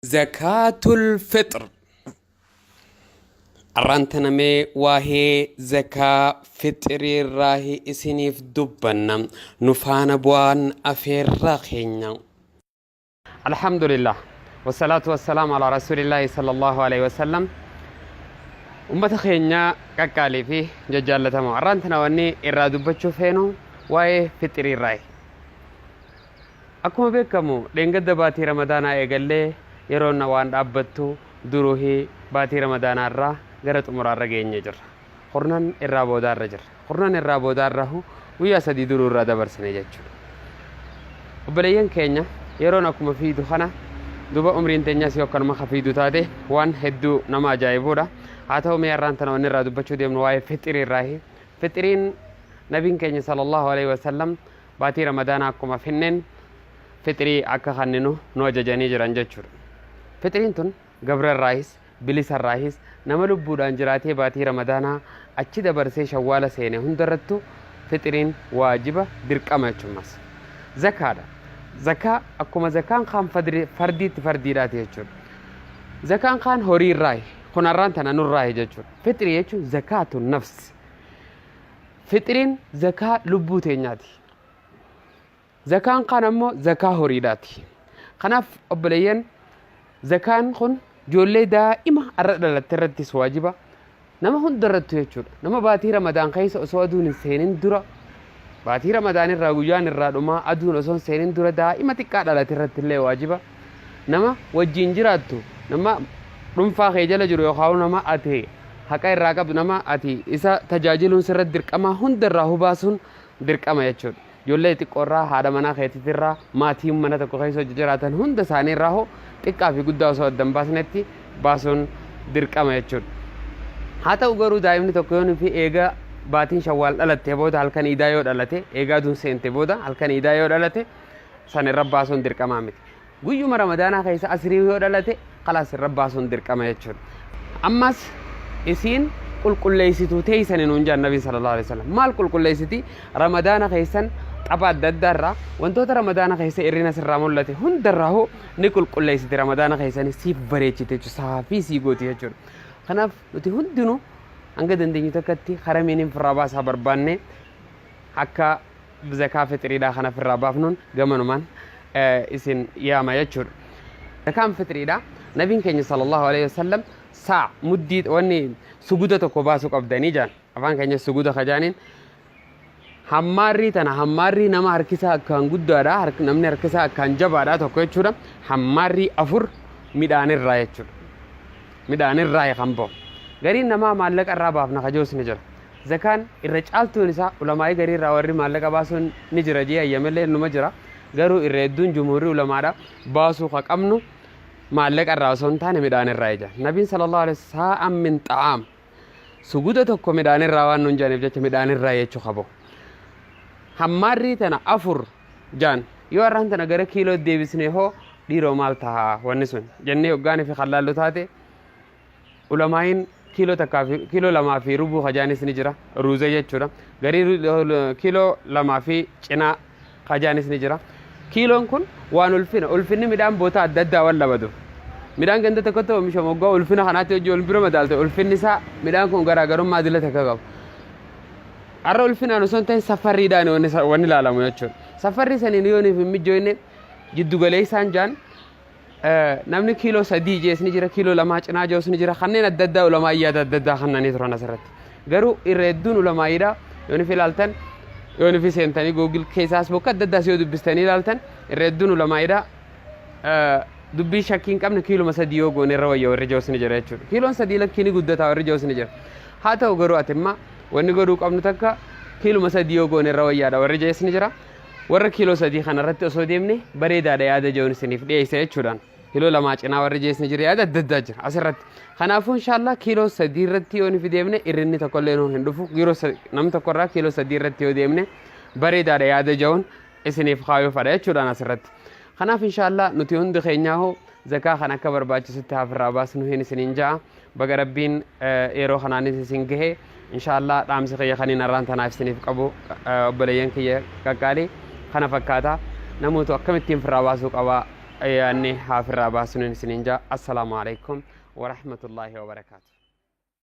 Zakaatul Fixr. Arraan tana mee waahee zakaa fixrii irraahi isiniif dubbanna. Nu faana bu'aan afeerraa keenya. Alhamdulillah. Wassalaatu wassalaamu ala rasuulillaahi sallallahu alaihi wasallam. Ummata keenya qaqqaalii fi jajjaallatamoo. Arraan tana wanni irraa dubbachuu feenu waa'ee fixrii irraahi. Akkuma beekamu dheengadda baatii Ramadaanaa eegallee yeroon waan dhaabbattu duruuhi baatii Ramadaanaa irraa gara xumuraa irra geenyee jirra. Kurnan irraa boodaa irra jirra. Kurnan irraa boodaa irrahu guyyaa 3 duruu irraa dabarsine jechuudha. Obboleeyyan keenya yeroon akkuma fiidu kana duuba umriin teenyas yoo akkanuma ka fiidu taate waan hedduu nama ajaa'ibuudha. Haa ta'u mee har'aan tana wanni irraa dubbachuu deemnu waa'ee fixrii irraahi. Fixriin Nabiin keenya sallallahu alaihi wasallam Baatii Ramadaanaa akkuma finneen fixrii akka kanninu nu ajajanii jiran jechuudha. Fixriin tun gabra irraahis, bilisa irraahis, nama lubbuudhaan jiraatee baatii Ramadaanaa achi dabarsee Shawwaala seene hundarrattu fixriin waajiba, dirqama jechuun. Zakaadha. Zakaa akkuma zakaan kaan fardiitti fardiidhaati jechuudha. Zakaan kaan horii irraahi. Kun har'aan tana nurraahi jechuudha. Fixrii jechuun zakaatu nafsi. Fixriin zakaa lubbuu teenyaati. Zakaan kaan ammoo zakaa horiidhaati. Kanaaf obboleeyyan zakaan kun ijoollee daa'ima har'a dhalatte irrattis waajiba. Nama hunda irrattu jechuudha. Nama baatii Ramadaan keessa osoo aduun hin seenin dura baatii Ramadaan irraa guyyaan irraa dhumaa aduun osoo hin seenin dura daa'ima xiqqaa dhalate irratti illee waajiba. Nama wajjin jiraattu nama dhuunfaa kee jala jiru yookaan nama ati haqa irraa qabdu nama ati isa tajaajiluun sirra dirqamaa hunda irraa hubaasuun dirqama jechuudha. Ijoollee xiqqoo irraa haadha manaa keetiitirraa maatiin mana tokko keessa hojii jiraatan hunda isaanii irraa hoo xiqqaa fi guddaa osoo adda hin baasnetti baasuun dirqama jechuudha. Haa ta'u garuu daa'imni tokko yoo nufi eega baatiin shawwaal dhalatte booda halkan iidaa yoo dhalate eega aduun seente booda halkan iidaa yoo dhalate san irra baasuun dirqamaa miti. Guyyuma Ramadaanaa keessa asrii yoo dhalate kalaas irra baasuun dirqama jechuudha. Ammas isiin qulqulleessituu teessani nuun jedhan Nabiin sallallahu alaihi wasallam. Maal qulqulleessiti? Ramadaana keessan tapha adda addaa irraa wantoota Ramadaana keessa irrina sirraa mul'ate hundarraa hoo ni qulqulleessiti Ramadaana keessani siif bareechite jechuudha. Saafii sii gooti jechuudha. Kanaaf nuti hundinuu hanga dandeenyu takkatti haramiin firraa baasaa barbaanne akka zakaa fixriidhaa kana ofirraa baafnuun gamanumaan isin yaama jechuudha. Zakaan fixriidhaa nabiin keenya sallallahu alaihi wasallam saa muddii wanni suguda tokko baasuu qabdanii jaan afaan keenya suguda kajaaniin hammaarrii tana hammaarrii nama harkisaa akkaan guddaadha namni harkisaa akkaan jabaadha tokko jechuudha hammaarrii 4 midhaanirraa jechuudha midhaanirraa kan bahu gariin namaa maallaqa irraa baafna kajoos ni jira. Zakaan irra caaltuun isaa ulamaa'ii garii irraa warri maallaqa baasuun ni jira jee hayyamellee numa jira. Garuu irra hedduun jumhuurri ulamaadha baasuu ka qabnu maallaqa irraa osoo hin taane midhaan irraa ija. Nabiin sallallahu alaihi saa'an min xa'aam suguda tokko midhaan irraa waan nuun jedhaniif jecha midhaan irraa jechuu qabu. Hammaarrii tana 4 jaan yoo har'aan tana gara kiiloo deebisne hoo dhiiroo maal taha wanni sun jennee hoggaanii fi kallaallu taate Ulamaa'iin kiiloo takkaa fi kiiloo lamaa fi rubuu kajaanis ni jira. Ruuza jechuudha. Garii kiiloo lamaa fi cinaa kajaanis ni jira. Kiiloon kun waan ulfina. Ulfinni midhaan boota adda addaa waan dhabatu. Midhaan ganda tokkotti oomishamu waggaa ulfina kanaatti hojii wal bira madaalte ulfinni isaa midhaan kun garaagarummaa dila takka qabu. Har'a ulfinaan osoo hin ta'in safarriidhaan wanni ilaalamu jechuudha. Safarrii saniin yoo hin mijoofne jiddu galeessaan jaan namni kiiloo 3 jees ni jira kiiloo lamaa cinaa jees ni jira kanneen adda addaa ulamaa yaada adda addaa kannanii turan asirratti garuu irra hedduun ulamaayiidha yoo nufi ilaaltan yoo nufi seentanii googil keessaas bakka adda addaas yoo dubbistanii ilaaltan irra hedduun ulamaayiidha dubbii shakkii hin qabne kiiluma 3 yoo goone irra wayya warri jees ni jira jechuudha kiiloon 3 lakkii ni guddataa warri jees ni jira haa ta'u garuu ati imma wanni godhuu qabnu takka kiiluma 3 yoo goone irra wayyaadha warri jees ni jira. Warra kiiloo 3 kana irratti osoo deemne bareedaadha yaada jehuun isiniif dhiyeessa jechuudhaan. Kiiloo lamaa cinaa warri jeesni jira yaada adda addaa jira asirratti. Kanaafuu inshaallah kiiloo 3 irratti yoo nufi deemne irrinni tokkollee nu hin dhufu. Kiiloo nam tokko irraa kiiloo 3 irratti yoo deemne bareedaadha yaada jehuun isiniif kaayuu fadha jechuudhaan asirratti. Kanaaf inshaallah nuti hundi keenyaa hoo zakaa kan akka barbaachisutti haafirraa baasnu hin isiniin ja'a. Baga Rabbiin yeroo kanaanis isin gahe. Inshallah dhaamsi kiyya kaniin har'aan tanaaf isiniif qabu obboleeyyan kiyya qaqqaalii kana fakkaata. Namoota akkamittiin firraa baasuu qaba Yaanne haafirraa baasuun isiniin jaa. Assalaamu alaikum warahmatullaahi wabarakaatu.